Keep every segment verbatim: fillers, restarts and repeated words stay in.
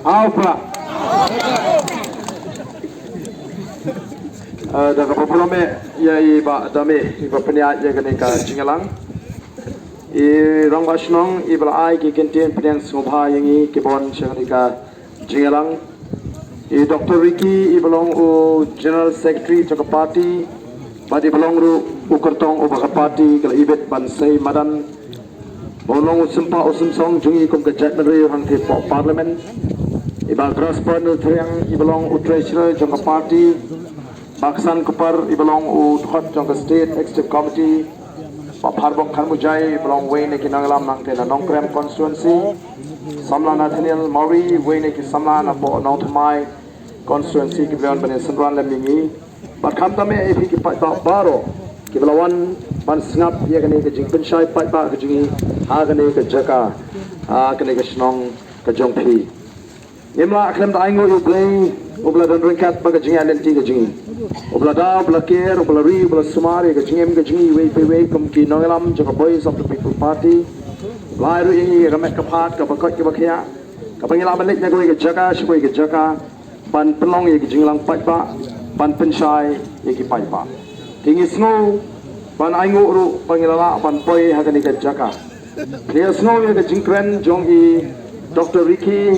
Au pra. Eh, da kaba pynlong ïa i Bah Dame, i ba pynïaid ïa kane ka jingïalang. I Rangbah Shnong, i ba la ai ki kyntien pynïaid sngewbha ïa ngi ki ba wan sha kane ka jingïalang. I Doctor Ricky, i ba long u General Secretary jong ka party, bad i ba long ruh u kyrtong uba ka party ka la ibit ban sei madan. Ba u long u sympa u symsong jong ngi kum ka jaitbynriew hangtei hapoh Parliament. I Bah Grassper Nongthyriang, i ba long u Treasurer jong ka party. Bah Ksan Kupar, i ba long u dkhot jong ka State Executive Committee. Bah Pharbok Kharmujai, i ba long uwei na ki nongïalam hangtei na Nongkrem constituency. Samla Nathaniel Mawrie, uwei na ki samla napoh Nongthymmai constituency, ki ba la wan ban ïasynran lem ïa ngi. Bad khamtam eh ïa phi ki paidbah baroh ki ba la wan ban sngap ïa kane ka jingpynshai paidbah ka jong ngi ha kane ka jaka, ha kane ka shnong ka jong phi. Ngim lah khlem da ainguh ïa U Blei, u ba la don ryngkat bad ka jingïaid lynti ka jong ngi. U ba la da, u ba la ker, u ba la ri, u ba la sumar ïa ka jingim ka jong ngi iwei pa iwei kum ki nongïalam jong ka Voice of the People Party. U la ai ruh ïa ngi ïa ka met ka phad, ka ba koit ka ba khiah, ka ba ngi lah ban leit na kawei ka jaka sha kawei ka jaka ban pynlong ïa ka jingïalang paidbah, ban pynshai ïa ki paidbah. Te ngi sngew ban ainguh ruh ba ngi la lah ban poi ha kane ka jaka. Ngi sngew ïa ka jingkren jong i Doctor Ricky,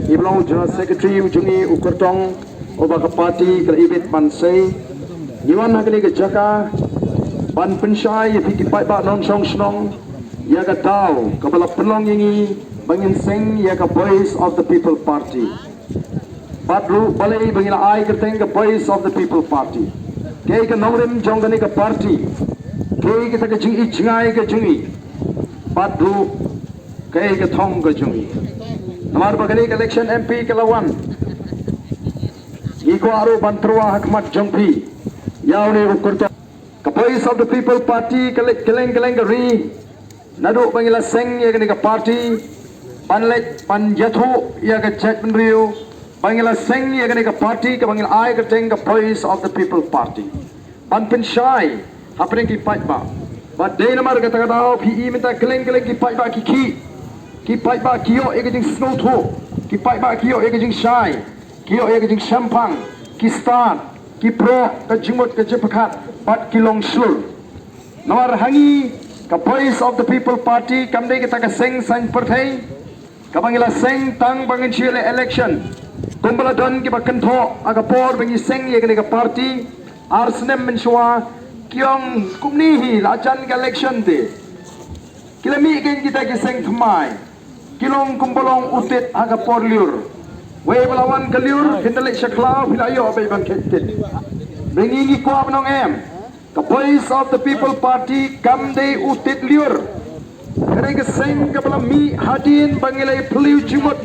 i ba long u General Secretary u jong ngi, u kyrtong uba ka party ka la ibit ban sei. Ngi wan ha kane ka jaka ban pynshai ïa phi ki paidbah nongshong shnong ïa ka daw ka ba la pynlong ïa ngi ba ngin seng ïa ka Voice of the People Party. Bad ruh balei ba ngi la ai kyrteng ka Voice of the People Party. Kaei ka nongrim jong kane ka party? Kaei kata ka jingïohi jngai ka jong ngi? Bad ruh kaei ka thong ka jong ngi? Namar ba kane ka election M P ka la wan, ngi kwah ruh ban tyrwa ha khmat jong phi ïa une u kyrtong. Ka Voice of the People Party ka leit kylleng kylleng ka ri, naduh ba ngi la seng ïa kane ka party, ban leit ban ïathuh ïa ka jaitbynriew ba ngi la seng ïa kane ka party ka ba ngi la ai kyrteng ka Voice of the People Party, ban pynshai hapdeng ki paidbah. Bad dei namar kata ka daw phi i mynta kylleng kylleng ki paidbah ki khih, ki paidbah ki ïoh ïa ka jingsngewthuh, ki paidbah ki ïoh ïa ka jingshai, ki ïoh ïa ka jingshemphang, ki stad, ki proh ka jingmut ka jingpyrkhat bad ki long shlur. Namar ha ngi ka Voice of the People Party kam dei kata ka seng saiñ pyrthei ka ba ngi la seng tang ba ngin shu leh election. Kumba la don ki ba kynthoh ha ka por ba ngi seng ïa kane ka party, ar snem mynshuwa, ki ong kumne hi la jan ka election te. Ki la mih kein kita ki seng thymmai, ki long kumba long u tit ha ka por lyiur. Wei ba la wan ka lyiur, phin da leit sha khlaw, phi la ïoh beit ban khet tit. Ba ngi ngi kwah ban ong em, ka Voice of the People Party kam dei u tit lyiur. Ka dei ka seng ka ba la mih hadien ba ngi la ïa phylliew jingmut,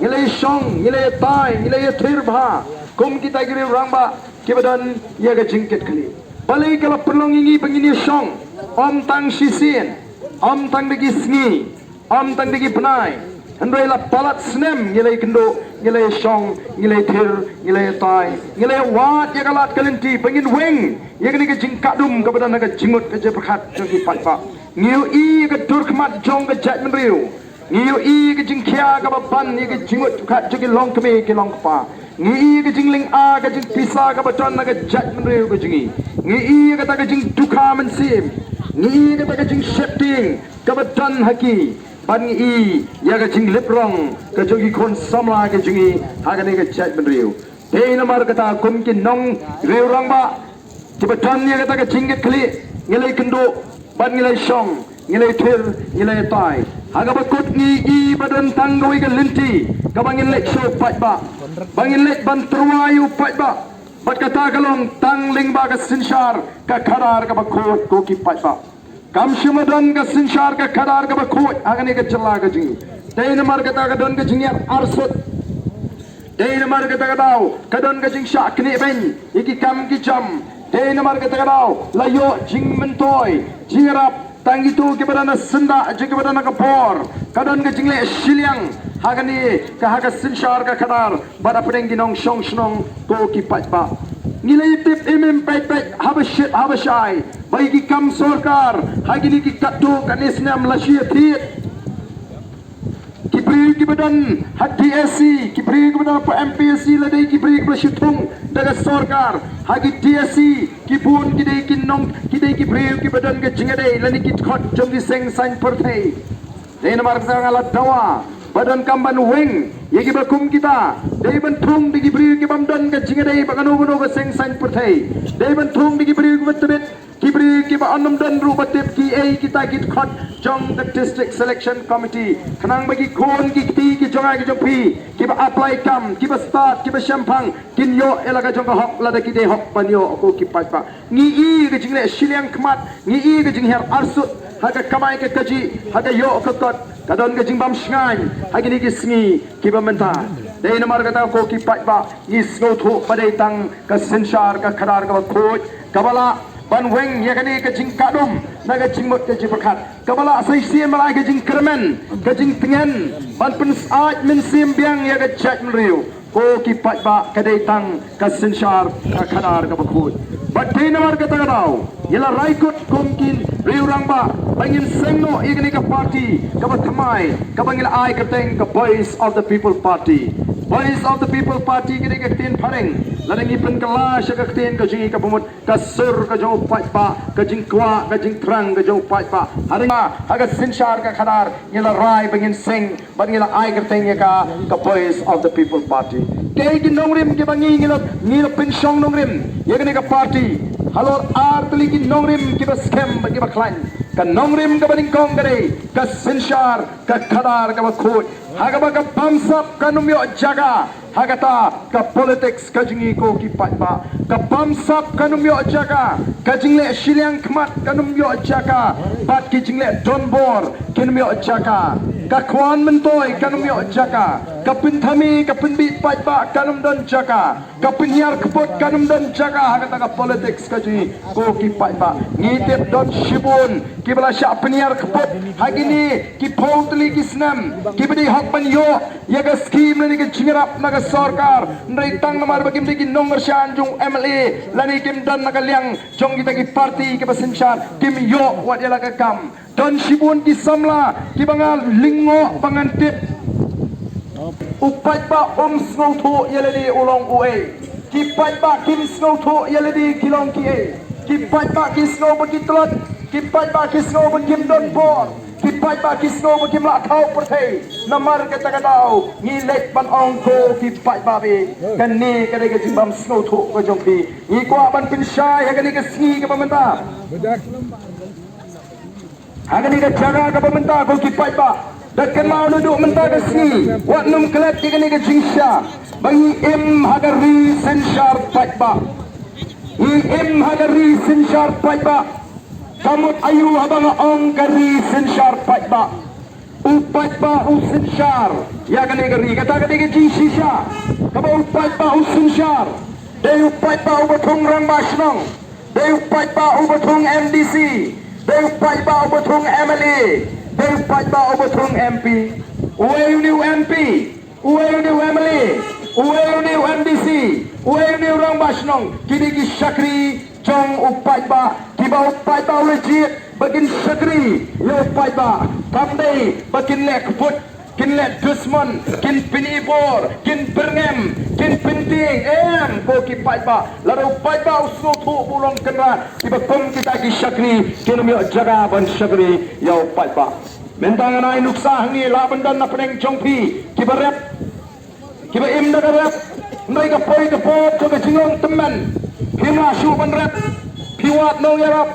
ngi la ïa shong, ngi la ïa tai, ngi la ïa thir bha kum kita ki riew rangbah ki ba don ïa ka jingkitkhlieh. Balei ka la pynlong ïa ngi ba ngin ïa shong, ym tang shisien, ym tang da ki sngi, ym tang da ki bnai, hynrei la palat snem ngi la ïa kynduh, ngi la ïa shong, ngi la ïa thir, ngi la ïa tai, ngi la ïa wad ïa ka lad ka lynti ba ngin weng ïa kane ka jingkhatdum ka ba don ha ka jingmut ka jingpyrkhat jong ki paidbah. Ngi ïohi ïa ka dur khmat jong ka jaitbynriew. Ngi ïohi ïa ka jingkhia ka ba ban ïa ka jingmut jingpyrkhat jong ki longkmie ki longkpa. Ngi ïohi ïa ka jinglynga ka jingpisa ka ba don ha ka jaitbynriew ka jong ngi. Ngi ïohi ïa kata ka jingdukha mynsiem. Ngi ïohi ïa kata ka jingsheptieng ka ba don ha ki. Bad ngi ïohi ïa ka jinglip rong ka jong ki khun samla ka jong ngi ha kane ka jaitbynriew. Dei namar kata kum ki nongriew rangbah ki ba don ïa kata ka jingkitkhlieh, ngi la ïa kynduh bad ngi la ïa shong, ngi la ïa thir, ngi la ïa tai. Ha kaba kut ngi ïohi ba don tang kawei ka lynti ka ba ngin leit sha u paidbah, ba ngin leit ban tyrwa ïa u paidbah. Bad kata ka long tang lyngba ka synshar ka khadar ka ba khuid ko ki paidbah. Kam shym la don ka synshar ka khadar ka ba khuid ha kane ka jylla ka jong ngi. Dei namar kata ka don ka jingïar arsut. Dei namar kata ka daw ka don ka jingshah knieh beiñ ïa ki kam ki jam. Dei namar kata ka daw la ïoh jingmyntoi jingïarap tang kito ki ba don ha syndah jong ki ba don ha ka bor. Ka don ka jingleh shiliang ha kane ka, ha ka synshar ka khadar bad hapdeng ki nongshong shnong ko ki paidbah. Ngi la ïa tip im im peit peit haba shit haba shai ba ïa ki kam sorkar ha kine ki katto katne snem la shu ïa thied. Ki briew ki ba don ha D S C, Ka MPSC la dei ki briew kiba shu thung da ka sorkar. Ha ki DSC ki bun ki dei ki nong, ki dei ki briew kiba don ka jingïadei lane ki dkhot jong ki seng saiñ pyrthei. Dei namar kata nga la dawa ba donkam ban weng ïa kiba kum kita. Dei ban thung da ki briew kibym don ka jingïadei bad kano kano ka seng saiñ pyrthei. Dei ban thung da ki briew kiba tbit, ki briew kiba ym don ruh ba tip kiei kita ki dkhot jong ka District Selection Committee. Khnang ba ki khun ki kti ki jong nga ki jong phi kiba apply kam, kiba stad, kiba shemphang, kin ïoh ïa la ka jong ka hok lada ki dei hok ban ïoh, ko ki paidbah. Ngi i ka jingleh shiliang khmat, ngi i ka jinghiar arsut ha ka kamai ka kajih, ha ka ïoh ka kot. Ka don ka jingbym shngaiñ ha kine ki sngi kiba mynta. Dei namar kata, ko ki paidbah, ngi sngewthuh ba dei tang ka synshar ka khadar kaba khuid kaba lah ban weng ïa kane ka jingkadum na ka jingmut ka jingpyrkhat, kaba lah sa shisien ban ai ka jingkyrmen, ka jingtngen, ban pynsyaid mynsiem biang ïa ka jaitbynriew. Ko ki paidbah, ka dei tang ka synshar ka khadar kaba khuid. Bad dei namar kata ka daw ngi la rai kut kum ki riew rangbah ba ngin seng noh ïa kane ka party kaba thymmai, kaba ngi la ai kyrteng ka Voice of the People Party. Voice of the People Party ka dei ka ktien phareng. Lada ngi pynkylla sha ka ktien ka jong ngi kaba mut, ka sur ka jong u paidbah, ka jingkwah ka jingthrang ka jong u paidbah. Hynrei ha ka synshar ka khadar ngi la rai ba ngin seng bad ngi la ai kyrteng ïa ka ka Voice of the People Party. Kaei ki nongrim kiba ngi, ngi la, ngi la pynshong nongrim ïa kane ka party? Halor ar tylli ki nongrim kiba skhem bad kiba khlaiñ. Ka nongrim kaba nyngkong ka dei ka synshar ka khadar kaba khuid, ha kaba ka bamsap kan ym ïoh jaka ha kata ka politics ka jong ngi, ko ki paidbah. Ka bamsap kan ym ïoh jaka, ka jingleh shiliang khmat kan ym ïoh jaka, bad ki jingleh donbor kin ym ïoh jaka. Ka khwan myntoi kan ym ïoh jaka, ka pynthame ka pynbiej paidbah kan ym don jaka, ka pynhiar kput kan ym don jaka ha kata ka politics ka jong ngi, ko ki paidbah. Ngi tip don shibun kiba la shah pynhiar kput ha kine ki phew tylli ki snem, kiba dei hok ban ïoh ïa ka skim lane ka jingïarap na ka sorkar, hynrei tang namar ba kim dei ki nongkyrshan jong u MLA lane kim don na ka liang jong kita ki party kiba synshar, kim ïoh wat ïa la ka kam. Don shibun ki samla kiba nga lyngngoh ba ngan tip. U paidbah um sngewthuh ïa lade u long uei. Ki paidbah kim sngewthuh ïa lade ki long kiei. Ki paidbah ki sngew ba ki tlot. Ki paidbah ki sngew ba kim don bor. Ki paidbah ki sngew ba kim lah thaw pyrthei. Namar kata ka daw ngi leit ban ong, ko ki paidbah, ba kane ka dei ka jingbym sngewthuh ka jong phi. Ngi kwah ban pynshai ha kane ka sngi kaba mynta, ha kane ka jaka kaba mynta, ko ki paidbah. Da kynmaw naduh mynta ka sngi, wat nym klet ïa kane ka jingshisha ba ngi im ha ka ri synshar paidbah. Ngi im ha ka ri synshar paidbah. Ka mut aïu haba nga ong ka ri synshar paidbah? U paidbah u synshar ïa kane ka ri. Kata ka dei ka jingshisha kaba u paidbah u synshar. Dei u paidbah uba thung rangbah shnong, dei u paidbah uba thung MDC, dei u paidbah uba thung MLA, dei u paidbah uba thung MP. Uei une u MP? Uei une u MLA? Uei une u MDC? Uei une u rangbah shnong? Kine ki shakri jong u paidbah, kiba u paidbah u la jied ba kin shakri ïa u paidbah. Kam dei ba kin leh kput, kin leh dusmon, kin pyni bor, kin byrngem, kin pyntieng. Em, ko ki paidbah, lada u paidbah u sngewthuh ba u long kynrad, kiba kum kita ki shakri kin ym ïoh jaka ban shakri ïa u paidbah. Mynta ngan ai nuksa hangne, lah ban don na pdeng jong phi kiba rep, kiba im da ka rep. Hynrei ka poi ka pop jong ka jinglong tymmen, phim lah shuh ban rep. Phi wad nongïarap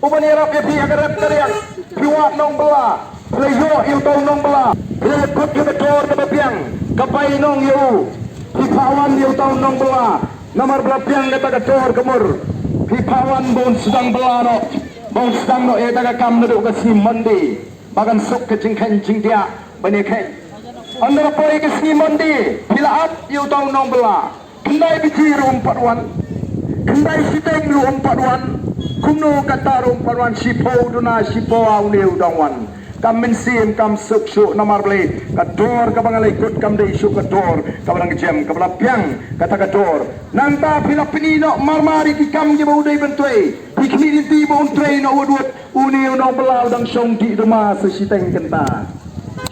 u ban ïarap ïa phi ha ka rep ka riang. Phi wad nongbylla, phi la ïoh ïa uta u nongbylla, phi la kut ïa ka dor kaba biang, ka bai nong ïa u. Phi phah wan ïa uta u nongbylla namar ba la biang kata ka dor ka mur. Phi phah wan ba un sdang bylla noh, ba un sdang noh ïa kata ka kam naduh ka sngi Monday, ba kan suk ka jingkheiñ jingdiah ban ïa kheiñ. Hynda la poi ka sngi Monday, phi la ap ïa uta u nongbylla. Khyndai baje ruh um pat wan, khyndai shiteng ruh um pat wan. Kumno kata ruh um pat wan? Shiphew duna, shiphew ar une u dang wan. Kam mynsiem, kam suk shuh. Namar balei? Ka dor kaba nga la kut kam dei shuh ka dor kaba dang jem, kaba la biang kata ka dor. Nangta phi la pyni noh marmar ïa ki kam kiba u dei ban trei. Phi khmih lynti ba un trei noh wut wut. Une u nongbylla u dang shong dih duma sa shiteng kynta,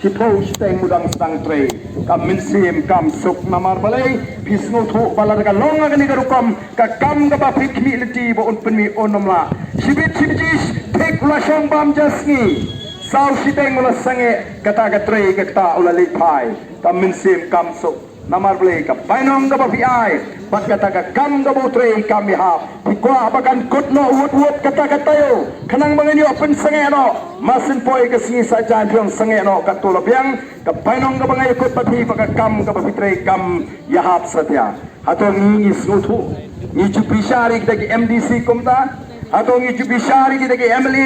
shiphew shiteng u dang sdang trei. Ka mynsiem kam suk namar balei phi sngewthuh ba lada ka long ha kane ka rukom ka kam kaba phi khmih lynti ba un pynmih un ym lah. Shibit shibit thik u la shong bam ja sngi. Saw shiteng u la sangeh kata ka trei kata u la leit phai. Ka mynsiem kam suk namar balei ka bainong kaba phi ai bad kata ka kam kaba u trei kam ïahap. Phi kwah ba kan kut noh wut wut kata ka taïew khnang ba ngan ïoh pynsangeh noh. Masin poi ka sngi sa jan phi ong sangeh noh katto la biang. Ka bainong kaba nga ïakut bad phi ba ka kam kaba phi trei kam ïahap satia. Hato ngi ngi sngewthuh? Ngi ju bishar ïa kita ki M D C kumta? Hato ngi ju bishar ïa kita ki M L A